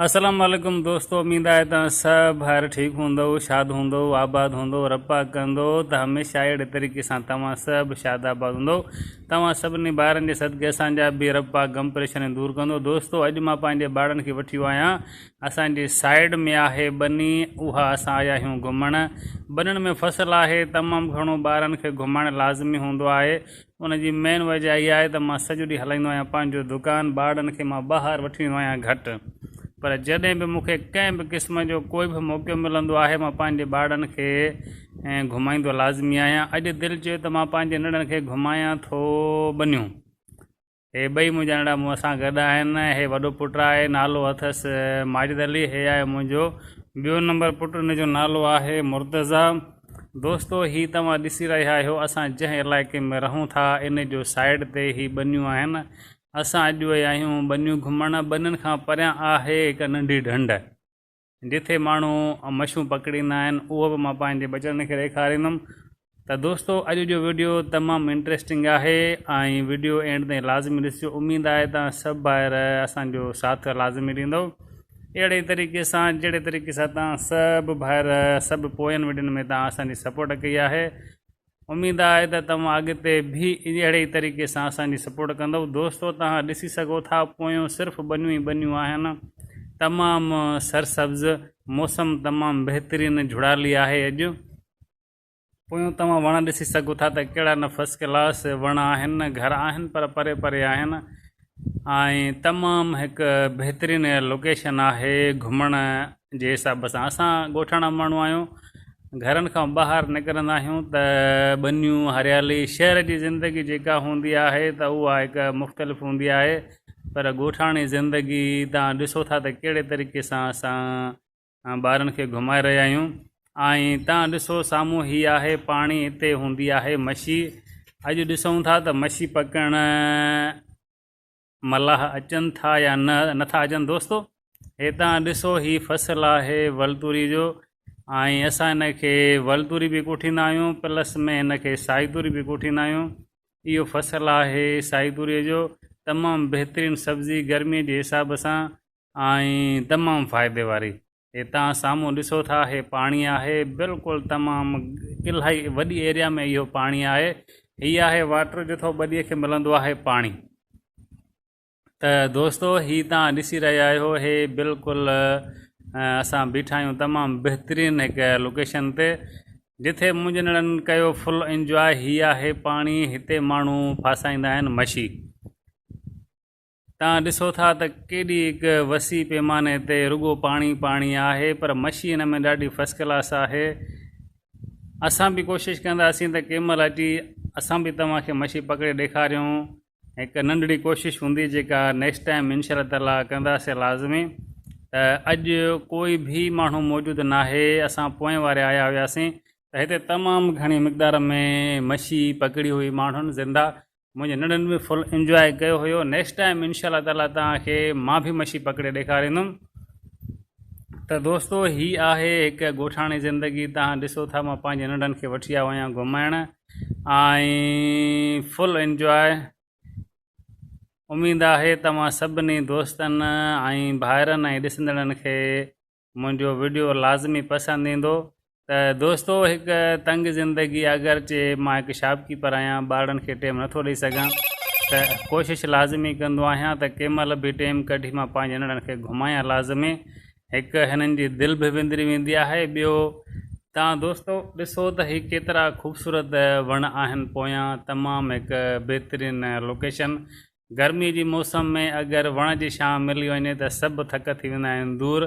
السلام عليڪم دوستو اميد آهي توهان سڀ ڀائر ٺيڪ هوندؤ شاد هوندؤ آباد هوندؤ رب پاڪ ڪندو ته هميشه اهڙي طريقي سان توهان سڀ شاد آباد هوندؤ توهان سڀني ڀائرن جي صدقي اسان جا به رب پاڪ غم پريشاني دور ڪندو دوستو اڄ مان پنهنجي ٻارڙن کي وٺي ويو آهيان اسان جي سائيڊ ۾ آهي ٻني اها اسان آيا آهيون گهمڻ ٻنين ۾ فصل آهي تمام گهڻو ٻارن کي گهمائڻ لازمي هوندو آهي ان جي مين وجه اها آهي ته مان سڄو ڏينهن هلائيندو آهيان پنهنجو دڪان ٻارڙن کي مان ٻاهر وٺي ويندو آهيان گهٽ پر جڏهن به مون کي ڪنهن به قسم جو ڪوئي به موقعو ملندو آهي مان پنهنجي ٻارڙن کي گهمائيندو لازمي آهيان اڄ دل چيو ته مان پنهنجي ننڍڙن کي گهمايان ٿو ٻنيون هي ٻئي منهنجا ننڍا مون سان گڏ آهن هي وڏو پٽ آهي نالو اٿس ماجد علي هي آهي منهنجو ٻيو نمبر پٽ ان جو نالو آهي مرتضيٰ دوستو هي توهان ڏسي رهيا آهيو اسان جنهن علائقي ۾ رهون ٿا ان جو سائيڊ تي هي ٻنيون آهن اسان اڄ ويا آهيون ٻنيون گهمڻ ٻنين کان پريان آهي هڪ ننڍي ڍنڍ جتي ماڻهو مڇيون پڪڙيندا آهن اهو به مان پنهنجي ٻچڙن کي ڏيکاريندم ته دوستو اڄ جو وڊيو تمام انٽريسٽنگ آهي ۽ وڊيو اينڊ تائين لازمي ڏسجو اميد آهي توهان سڀ ڀائر اسان جو ساٿ لازمي ڏيندو اهڙي طريقي سان جهڙي طريقي سان توهان سڀ ڀائر سڀ پوين وڊين ۾ توهان اسان جي سپورٽ ڪئي آهي اميد آهي ته توهان اڳتي به اهڙي ئي طريقي سان اسان جي سپورٽ ڪندو دوستو توهان ڏسي سگهو ٿا پويون صرف ٻنيون ئي ٻنيون آهن تمام سرسبز موسم تمام بهترين جھڙالي آهي اڄ پويون توهان وڻ ڏسي سگهو ٿا ته ڪهڙا نه فرسٽ ڪلاس وڻ آهن، گهر آهن پر پري پري آهن ۽ تمام هڪ بهترين لوڪيشن آهي گهمڻ جي حساب سان اسان ڳوٺاڻا ماڻهو آهيون گهرن کان ٻاهر نڪرندا آهيون ته ٻنيون هريالي شهر جي زندگي جيڪا هوندي آهي ته اها هڪ مختلف هوندي آهي پر ڳوٺاڻي زندگي توهان ڏسو ٿا ته ڪهڙي طريقي سان اسان ٻارن کي گهمائي رهيا آهيون ۽ تان ڏسو سامهون هي آهي پاڻي هتي هوندي آهي مڇي اڄ ڏسون ٿا ته مڇي پڪڙڻ ملاح اچن ٿا يا نه نٿا اچن دوستو هتان ڏسو هي فصل آهي ولتوري جو ۽ اسان هن کي ولتوري به ڪوٺيندا آهيون پلس ۾ هن کي سائي توري به ڪوٺيندا آهيون اهو فصل آهي سائي توري جو تمام بهترين سبزي گرمي جي حساب سان ۽ تمام فائدي واري. هي توهان سامهون ڏسو ٿا هي پاڻي آهي بلڪل تمام الاهي وڏي ايريا ۾ اهو پاڻي آهي هي آهي واٽر جٿو ٻڏي کي ملندو آهي پاڻي ته دوستو هي توهان ڏسي رهيا آهيو هي بلڪل اسان بيٺا آهيون تمام بهترين هڪ لوڪيشن تي جٿي منهنجي نڙن ڪيو فل انجواء هي آهي پاڻي هتي ماڻهو ڦاسائيندا آهن مڇي توهان ڏسو ٿا ته ڪيڏي هڪ وسيع پيماني تي رڳو پاڻي پاڻي آهي پر مشي هن ۾ ڏاڍي فرسٽ ڪلاس آهي. اسان به ڪوشش ڪنداسين ته ڪنهن مهل اچي اسان به توهان کي مشي پڪڙي ڏيکاريون. هڪ ننڍڙي ڪوشش هوندي جيڪا نيڪسٽ ٽائيم انشاء الله تعاليٰ ڪنداسين لازمي ته اڄ ڪوئي به ماڻهو موجود ناهي اسان پوئين واري آيا هياسين ته هتي تمام گهڻي مقدار ۾ مشي پڪڙي هئي ماڻهن زنده منهنجي ننڍن به فل انجواء ڪيو هيو نيڪسٽ ٽائيم انشاء الله تعالي توهان کي مان به مڇي پڪڙي ڏيکاريندم ته دوستو هي آهي هڪ ڳوٺاڻي زندگي توهان ڏسو ٿا مان پنهنجي ننڍن کي وٺي آيو آهيان گهمائڻ ۽ فل انجواء اميد آهي توهان سڀني دوستن ۽ ڀائرن ۽ ڏسندڙن کي منهنجو وڊيو لازمي پسند ايندو ته دوستو هڪ تنگ زندگي اگرچه مان هڪ شاپ ڪيپر آهيان ٻارڙن کي ٽيم نٿو ڏئي سگهان ته ڪوشش لازمي ڪندو آهيان ته ڪنهن مهل به ٽيم ڪڍي مان پنهنجي ننڍڙن کي گهمايان لازمي هڪ هنن جي دل به وندري ويندي آهي ٻيو تان دوستو ڏسو ته هي ڪيترا خوبصورت وڻ آهن پويان تمام هڪ بهترين لوڪيشن گرمي جي موسم ۾ اگر وڻ جي ڇانء ملي وڃي ته سڀ ٿڪ ٿي ويندا آهن دور.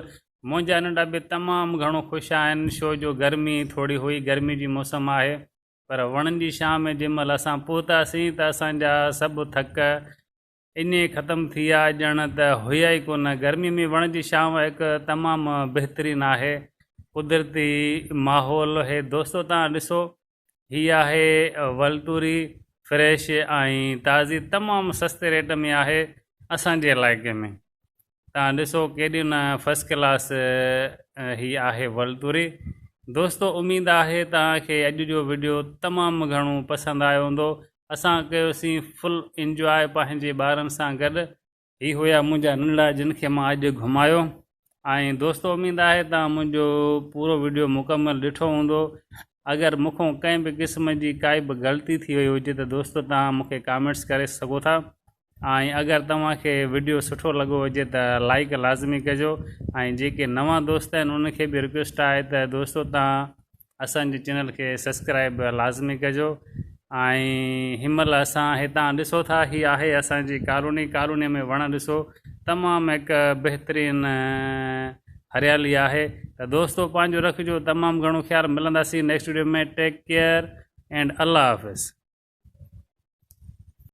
منهنجا ننڍا به تمام گهڻو خوش آهن شو جو گرمي ٿوري هئي گرمي جي موسم آهي پر وڻن جي ڇانء ۾ جنهن مهل اسان پهتاسين ته اسان جا سڀ ٿڪ ائين ختم ٿي ويا ڄڻ ته هيا ئي ڪونه گرمي ۾ وڻ جي ڇانو هڪ تمام بهترين آهي قدرتي ماحول هي دوستو تان ڏسو هي آهي ولتوري فريش ۽ تازي تمام سستي ريٽ ۾ آهي اسان جي علائقي ۾ تان ڏسو ڪيڏي نه فرسٽ ڪلاس هي آهي ولتوري دوستو اميد آهي توهان کي اڄ جو وڊيو تمام گهڻو پسند آيو هوندو اسان ڪيوسين فل انجواء پنهنجي ٻارن سان گڏ هي هيا منهنجا ننڍڙا جن کي مان اڄ گهمايو. ۽ دوستو اميد آهي توهان منهنجو پورو وڊيو مڪمل ڏٺو هوندو اگر مون کان ڪنهن به قسم جي ڪائي به غلطي ٿي وئي هجي ته دوستو توهان مون کي ڪامينٽس ڪري سگهو ٿا ۽ اگر توهان کي وڊيو سٺو لڳو هجي ته لائڪ لازمي ڪجو ۽ جيڪي نوان دوست آهن ان کي به رڪويسٽ آهي ته دوستو توهان اسان جي چينل کي سبسڪرائب لازمي ڪجو ۽ هن مهل اسان هتان ڏسو ٿا هي آهي اسان جي ڪالوني ڪالوني ۾ وڻ ڏسو تمام هڪ بهترين هريالي آهي ته دوستو پنهنجو رکجو تمام گهڻو خيال ملنداسين next video ۾ take care and الله حافظ.